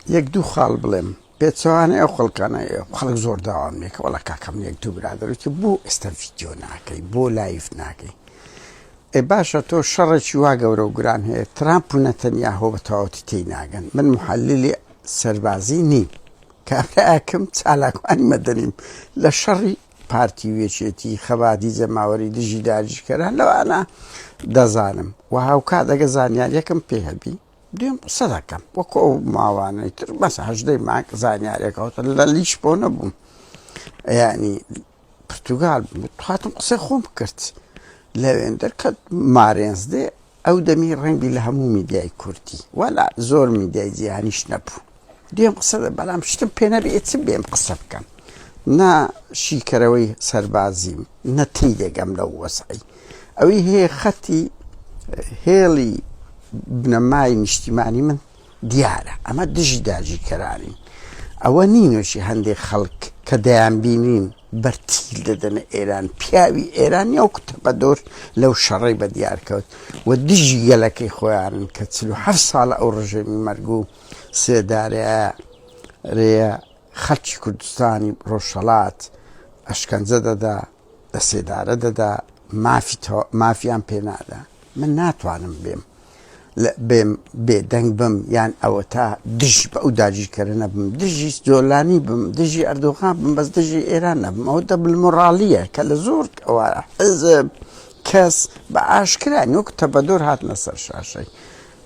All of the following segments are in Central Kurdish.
یەک دوو خاڵ بڵێم پێچەوانەی ئەو خەڵکانە خەڵک زۆر داوام لێکە وەڵا کاکە من یەک دوو برادەر وتی بۆ ئێستا ڤیدیۆ ناکەی بۆ live ناکەی ئێ باشە تۆ شەڕێکی وا گەورە و گران هەیە ترامپ و نەتەنیاهۆ بە تەواوەتی تێی ناگەن من محللی سەربازی نیم کابراکم چالاکوانی مەدەنیم لە شەڕی پارتی و یەکێتی خەباتی جەماوەری دژی داگیرکەران لەوانە دەزانم و هاوکات ئەگە زانیاریەکەم پێ هەبی دێم قسە دەکەم وەکو ئەو ماوانەی تر بەس هەژدەی مانگ زانیارێک هەوتە لە لیش بۆ نەبووم ینی پرتوگال هاتم قسەی خۆم کرد لەوێندەر کە مارێنز دێ ئەو دەمی ڕەنگی لە هەموو میدیای کوردی وەلا زۆر میدیای جیهانیش نەبوو دێم قسە بەڵام شتم پێ نەبێ چ بێم قسە بکەم نا شیکەرەوەی سەربازیم نە تی دەگەم لەو وەسعی ئەوی هەیە خەتی هێڵی بنەمای نیشتیمانی من دیارە ئەمە دژی داگیرکەرانین ئەوە نینۆشی هەندێک خەڵک کە دەیانبینین بەرتیل دەدەنە ئێران پیاوی ئێران یاو تەپەدۆر لەو شەڕەی بە دیار کەوت و دژی گەلەکەی خۆیانن کە 47 ساڵە ئەو ڕژێمی مەرگ و سێدارەیە رێیە خەڵکی کوردستانی ڕۆژهەڵات ئەشکەنجە دەدا لە سێدارە دەدا مافی مافیان پێ نادا من ناتوانم بێم بێم بێدەنگ بم یان ئەوەتا دژ بە ئەو داگیرکەرە نەبم دژی جۆلانی بم دژی ئەردۆغان بم بەس دژی ئێران نەبم ئەوە double moral یە کە لە زۆر ئەوە حزب کەس بە ئاشکرا وەک تەبەدۆر هاتنە سەر شاشەی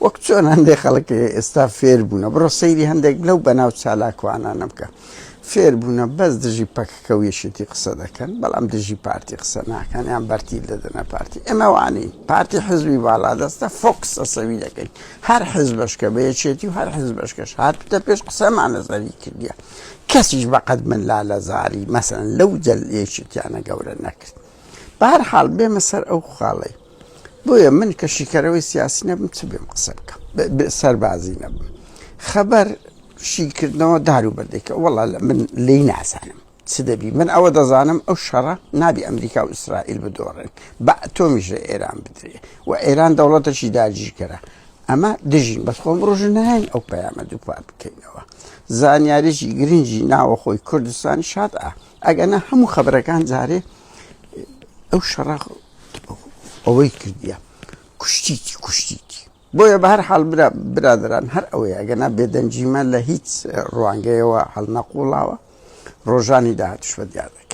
وەک چۆن هەندێک خەڵک ئێستا فێر بوونە بڕۆ سەیری هەندێک لەو بەناو چالاکوانانە بکە فێر بوونە بەس دژی پەکەکە و یەکێتی قسە دەکەن بەڵام دژی پارتی قسە ناکەن یان بەرتیل دەدەنە پارتی ئێمە وانین پارتی حزبی باڵادەستە فۆکس ئەسەوی دەکەین هەر حزبەشکە بە یەکێتی و هەر حزبەشکەش هاتوتە پێش قسەمان لەسەری کردیە کەسیش بەقەد من لالەزاری مەسەن لەو جەل یەکێتیانە گەورە نەکرد بەهەر حاڵ بێمە سەر ئەو خاڵەی بۆیە من کە شیکەرەوەی سیاسی نەبم چ بێم قسە بکەم سەربازی نەبم خەبەر شیکردنەوە دار و بەردێکە وەڵا لە من لی نازانم چ دەبی من ئەوە دەزانم ئەو شەڕە نابی ئەمریکا و ئیسرائیل بدۆڕێن بە ئەتۆمیش لە ئێران بدرێ و ئێران دەوڵەتەکی داگیرکەرە ئەمە دژین بەس خۆم ڕۆژ ناین ئەو پەیامە دووپات بکەینەوە زانیاریی گرنگی ناوەخۆی کوردستان شاد ئەگەنا هەموو خەبەرەکان جارێ ئەو شەڕە ئەوەی کردیە کوشتیتی کوشتیتی بۆیە بە هەر حاڵ برادران هەر ئەوەیە ئەگەنا بێدەنگیمە لە هیچ ڕوانگەیەوە هەڵنەقوڵاوە ڕۆژانی داهاتوش بە دیار دەکەن.